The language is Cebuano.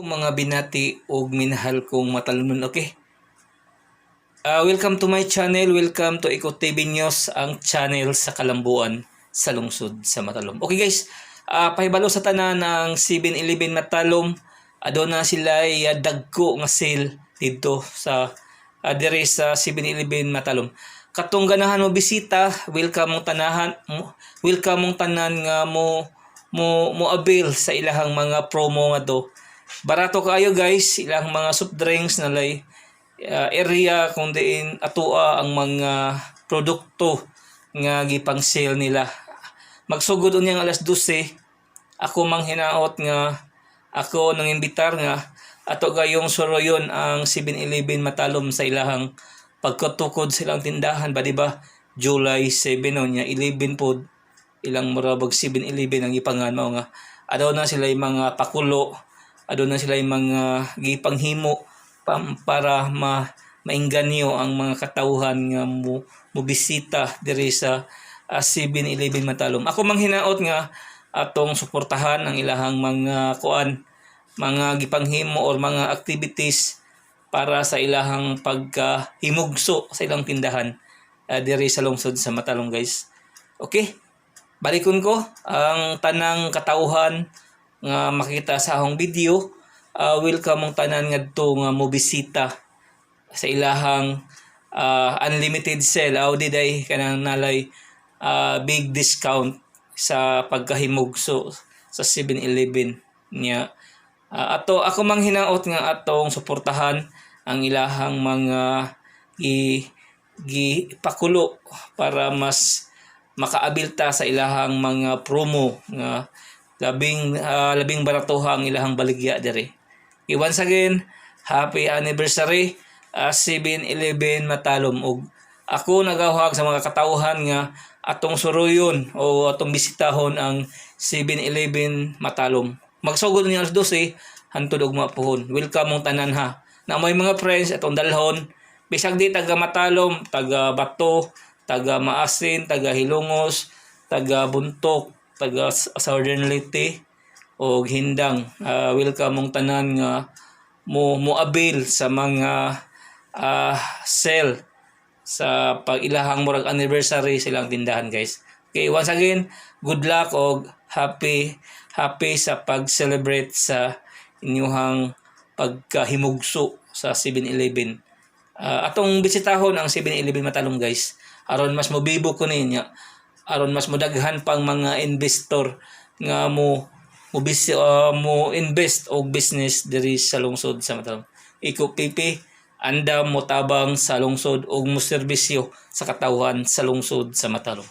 Mga binati og minahal kong Matalomnon, okay? Welcome to my channel, welcome to Eco TV News, ang channel sa kalambuan sa lungsod sa Matalom. Okay guys, pahibalo sa tanan ng 7-Eleven Matalom, aduna sila ay dagko nga sale dito sa diri sa 7-Eleven Matalom. Katong ganahan mo bisita, welcome mong tanahan, welcome mong tanan nga mo avail sa ilahang mga promo nga do. Barato kaayo guys, ilang mga soft drinks na lay area kung diin atoa ang mga produkto nga gipang sale nila. Magsugod unyang alas 12. Ako mang hinaot nga ako nang imbitar nga ato gayong suroyon ang 7-Eleven Matalom sa ilahang pagkatukod silang tindahan ba, di ba? July 7 no nya 11 pod ilang murabag 7-Eleven ang gipangan mao nga aduna sila yung mga pakulo, aduna sila yung mga gipanghimo para maengganyo ang mga katawhan nga mo bisita diri sa 7-Eleven Matalom. Ako mang hinaot nga atong suportahan ang ilahang mga kuan, mga gipanghimo or mga activities para sa ilahang pagkahimugso sa ilang tindahan diri sa lungsod sa Matalom, guys. Okay? Balikon ko ang tanang katawhan nga makita sa akong video. Welcome mong tanan ngadto nga mo bisita sa ilahang unlimited sale. Aw di day kanang nalay big discount sa pagkahimugso sa 7-Eleven niya. Ato ako mang hinaot nga atong suportahan ang ilahang mga gi pakulo para mas makaabil ta sa ilahang mga promo nga labing baratoha ang ilahang baligya diri. Okay, once again, happy anniversary 7-Eleven Matalom ug ako nagawhag sa mga katawhan nga atong suruyon o atong bisitahon ang 7-Eleven Matalom. Magsugod ni alas 12 hantod ugma puhon. Welcome mong tanan ha. Na may mga friends atong dalhon bisag di taga Matalom, taga Bato, taga Maasin, taga Hilongos, taga Bontoc, taga Southern Leyte o Hindang. Welcome mong tanan nga mo avail sa mga sale sa pag-ilahang murag anniversary silang tindahan, guys. Okay, once again, good luck og happy happy sa pag-celebrate sa inyuhang pagkahimugso sa 7-Eleven. Atong bisitahon ang 7-Eleven Matalom, guys. Aron mas mobibo ko ninya. Aron mas modaghan pang mga investor nga mo invest og business diri sa lungsod sa Matalom. Iko PP andam mo tabang sa lungsod og mo serbisyo sa katawhan sa lungsod sa Matalom.